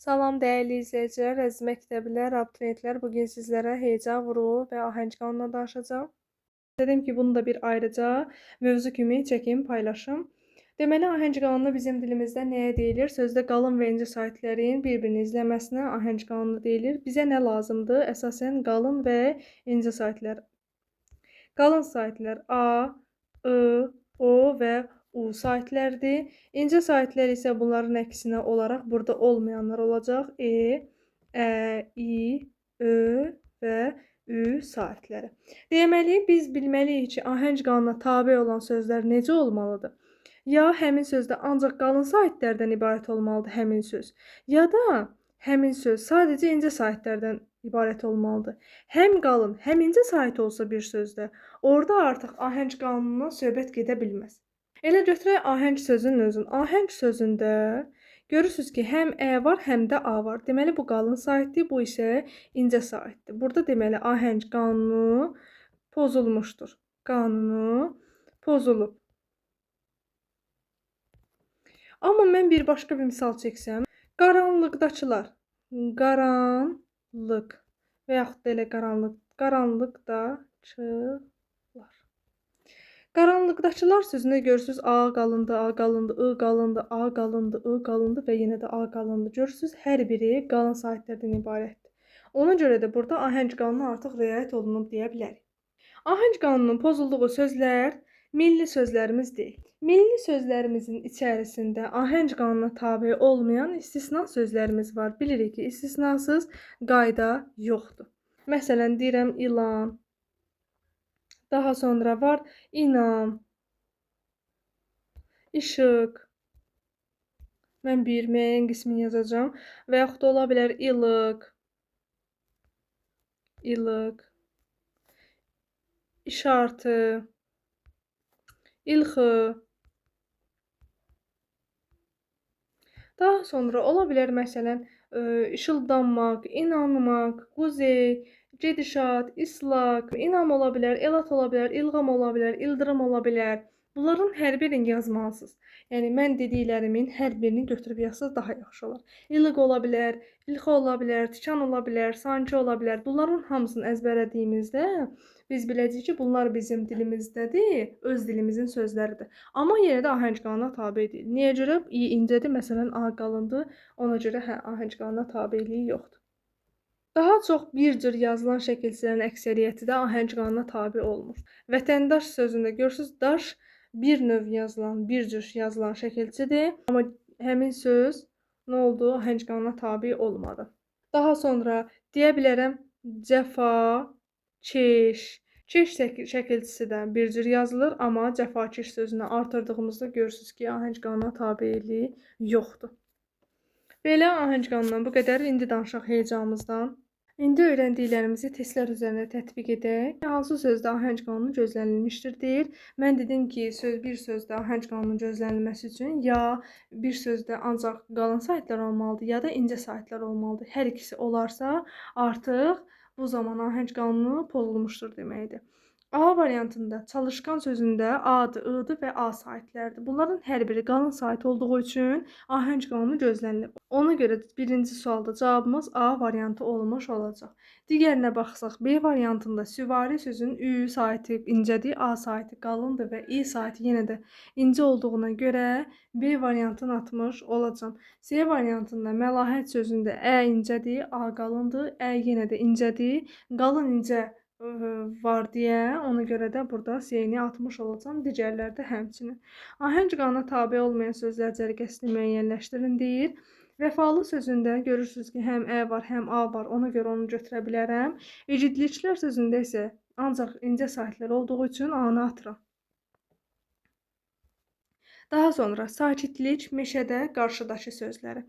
Salam dəyərli izləyicilər, əziz məktəblilər, abituriyentlər. Bugün sizlərə heca, vurğu və ahəng qanununa danışacağam. Dedim ki, bunu da bir ayrıca mövzu kimi çəkim, paylaşım. Deməli, ahəng qanunu bizim dilimizdə nəyə deyilir? Sözdə qalın və incə saitlərin bir-birini izləməsinə ahəng qanunu deyilir. Bizə nə lazımdır? Əsasən qalın və incə saitlər. Qalın saitlər A, I, O və U saitlərdir. İncə saitlər isə bunların əksinə olaraq burada olmayanlar olacaq. E, Ə, I, Ö və Ü saitləri. Deməli, biz bilməliyik ki, ahəng qanununa tabe olan sözlər necə olmalıdır? Ya həmin sözdə ancaq qalın saitlərdən ibarət olmalıdır həmin söz, ya da həmin söz sadəcə incə saitlərdən ibarət olmalıdır. Həm qalın, həm incə sait olsa bir sözdə, orada artıq ahəng qanunundan söhbət gedə bilməz. Elə götürək ahəng sözünün özünü. Ahəng sözündə görürsünüz ki, həm ə var, həm də a var. Deməli, bu qalın saitdir, bu isə incə saitdir. Burada deməli, ahəng qanunu pozulmuşdur. Qanunu pozulub. Amma mən bir başqa bir misal çəksəm. Qaranlıqdakılar. Qaranlıq və yaxud da elə qaranlıq. Qaranlıqdakılar. Qaranlıqdakılar sözündə görürsünüz A qalındır, A qalındır, I qalındır, A qalındır, I qalındır və yenə də A qalındır. Görürsünüz, hər biri qalın saitlərdən ibarətdir. Ona görə də burada ahəng qanunu artıq riayət olunub deyə bilərik. Ahəng qanununun pozulduğu sözlər milli sözlərimiz deyil. Milli sözlərimizin içərisində ahəng qanununa tabe olmayan istisna sözlərimiz var. Bilirik ki, istisnasız qayda yoxdur. Məsələn, deyirəm ilan. Daha sonra var inam, işıq. Mən bir müəyyən qismini yazacağam. Və yaxud da ola bilər ilıq, ilıq, işartı, ilxı. Daha sonra ola bilər məsələn işıldanmaq, inanmaq, quzey, gedişat, islaq, inam ola bilər, elat ola bilər, ilğam ola bilər, ildırım ola bilər. Bunların hər birini yazmalısınız. Yəni, mən dediklərimin hər birini götürüb yazsaz daha yaxşı olar. İlıq ola bilər, ilxı ola bilər, tikan ola bilər, sanki ola bilər. Bunların hamısını əzbərlədiyimizdə biz biləcəyik ki, bunlar bizim dilimizdədir, öz dilimizin sözləridir. Amma yenə də ahəng qanununa tabe deyil. Niyə görə? İ incədir, məsələn, A qalındır. Ona görə hə, ahəng qanununa tabeliyi yoxdur. Daha çox bir cür yazılan şəkilçilərin əksəriyyəti də ahəng qanununa tabe olmur. Vətəndaş sözündə görürsünüz, daş bir növ yazılan, bir cür yazılan şəkilçidir. Amma həmin söz nə oldu? Ahəng qanununa tabe olmadı. Daha sonra deyə bilərəm cəfa, keş. Keş şəkilçisi də bir cür yazılır, amma cəfakeş sözünü artırdığımızda görürsünüz ki, ahəng qanununa tabeliyi yoxdur. Belə ahəng qanunundan bu qədər. İndi danışaq hecamızdan. İndi öyrəndiklərimizi testlər üzərində tətbiq edək. Hansı sözdə ahəng qanunu gözlənilmişdir deyir. Mən dedim ki, bir sözdə ahəng qanunun gözlənilməsi üçün ya bir sözdə ancaq qalın saitlər olmalıdır, ya da incə saitlər olmalıdır. Hər ikisi olarsa artıq bu zaman ahəng qanunu pozulmuşdur deməkdir. A variantında çalışqan sözündə A-dır, I-dır və A saitlərdir. Bunların hər biri qalın sait olduğu üçün ahəng qanunu gözlənilib. Ona görə birinci sualda cavabımız A variantı olmuş olacaq. Digərinə baxsaq, B variantında süvari sözünün Ü saiti incədir, A saiti qalındır və İ saiti yenə də incə olduğuna görə B variantını atmış olacağam. C variantında məlahət sözündə Ə incədir, A qalındır, Ə yenə də incədir, qalın incə var deyə ona görə də burada C-ni atmış olacağam. Digərlərdə həmçinin. Ahəng qanuna tabe olmayan sözlər cərgəsini müəyyənləşdirin deyir. Vəfalı sözündə görürsünüz ki, həm Ə var, həm A var. Ona görə onu götürə bilərəm. İgidliklər sözündə isə ancaq incə saitlər olduğu üçün A-nı atıram. Daha sonra sakitlik, meşədə qarşıdakı sözləri.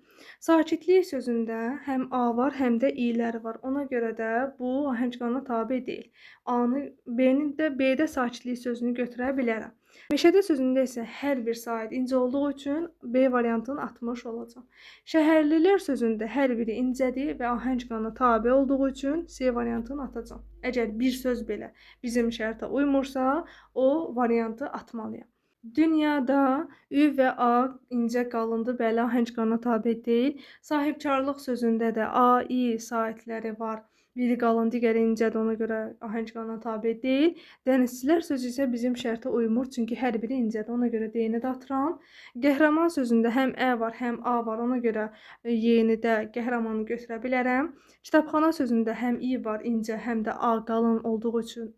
Sakitlik sözündə həm A var, həm də İ-lər var. Ona görə də bu ahəng qanuna tabe deyil. A-nı, B-ni də B-də sakitlik sözünü götürə bilərəm. Meşədə sözündə isə hər bir sait incə olduğu üçün B variantını atmış olacağam. Şəhərlilər sözündə hər biri incədir və ahəng qanuna tabe olduğu üçün C variantını atacağam. Əgər bir söz belə bizim şərtə uymursa, o variantı atmalıyam. Dünyada Ü və A incə qalındır, bəli, ahəng qanuna tabe deyil. Sahibkarlıq sözündə də A, İ saitləri var. Biri qalın, digəri incədir, ona görə ahəng qanuna tabe deyil. Dənizçilər sözü isə bizim şərtə uymur, çünki hər biri incədir, ona görə D-ni də atıram. Qəhrəman sözündə həm Ə var, həm A var, ona görə Y-ni də qəhrəmanı götürə bilərəm. Kitabxana sözündə həm İ var, incə, həm də A qalın olduğu üçün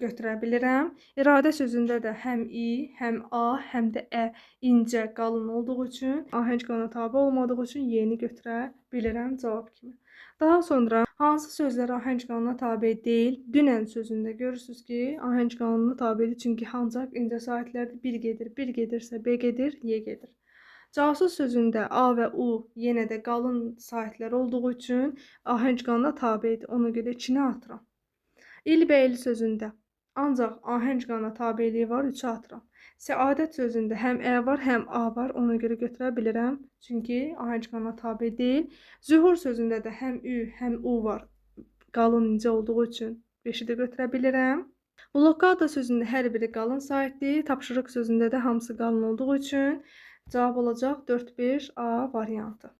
götürə bilirəm. İradə sözündə də həm İ, həm A, həm də Ə incə, qalın olduğu üçün, ahəng qanuna tabe olmadığı üçün Y-ni götürə bilirəm cavab kimi. Daha sonra hansı sözlər ahəng qanuna tabe deyil? Dünən sözündə görürsünüz ki, ahəng qanununa tabedir, çünki ancaq incə saitlərdə bir gedir, bir gedirsə B gedir, Y gedir. Casus sözündə A və U yenə də qalın saitlər olduğu üçün ahəng qanuna tabedir, ona görə 2-ni atıram. İlbəyli sözündə ancaq ahəng qanuna tabeliyi var, 3-ü atıram. Səadət sözündə həm Ə var, həm A var, ona görə götürə bilirəm, çünki ahəng qanuna tabe deyil. Zühur sözündə də həm Ü, həm U var, qalın incə olduğu üçün 5-i də götürə bilirəm. Blokada sözündə hər biri qalın saitdir, tapşırıq sözündə də hamısı qalın olduğu üçün cavab olacaq 4-5 A variantı.